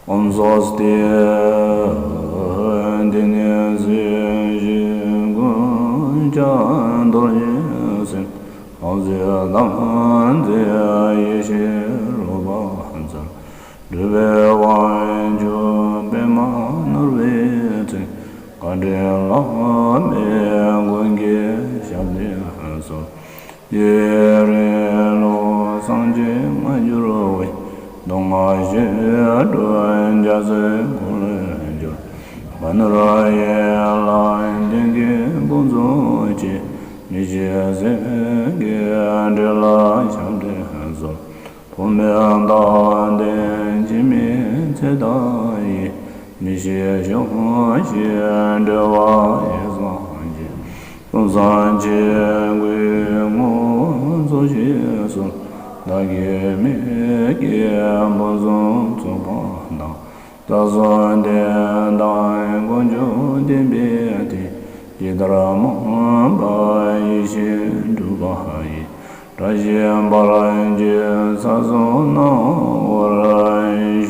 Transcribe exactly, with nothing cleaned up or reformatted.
ཨོཾ་སྭ་སྟི། འདི་ནི་སྲིད་ཞིའི་མགོན་སྐྱབས་རྡོ་རྗེ་སེམས། ལྷ་བརྒྱ་དམ་རྫས་ཡེ་ཤེས་རོལ་པ་རྩལ། སྒྲུབ་པའི་དབང་ཕྱུག་པདྨ་ནོར་བུའི་ཚལ། བཀའ་དྲིན་བླ་མེད་མགོན་གྱི་ཞབས་ལ་གསོལ། ཡུན་རིང་ལུས་སངས་རྒྱས་མངའ་གྱུར་བའི། མདོ་སྔགས་ཆོས་སྒྲུབ་རྒྱ་མཚོའི་འཁོར་ལོས་སྒྱུར། ཁམས་ནོར་ཡན་ལག་ལྡན་གྱི་དཔུང་ཚོགས་ཀྱིས། མི་ཤེས་སེམས་ཀྱི་འདྲེ་ལ་ཞབས་འདྲེན་གསོལ། བུད་མེད་དང་ལྡན་འཆི་མེད་ཚེ་བདག་ཡི། མི་ཤེས་གཤོག་ཤིང་འདྲེ་བ་ཡི་སངས་རྒྱས། ཀུན་བཟང་ཆེན་པོའི་ངོ་བོ་འཚོ་ཞིང་གསོལ། བདག་གི་མིག་གི་ཕུན་སུམ་ཚོགས་པ་དང་། རྩ་གསུམ་རྟེན་དང་དཀོན་མཆོག་བརྟེན་པའི་མཐུས། ཇི་ལྟར་སྨོན་པ་ཡིད་བཞིན་འགྲུབ་པ་ཡི། བཀྲ་ཤིས་འཕེལ་གྱུར་ཚེ་བཟང་སྣང་བར་ཤོག།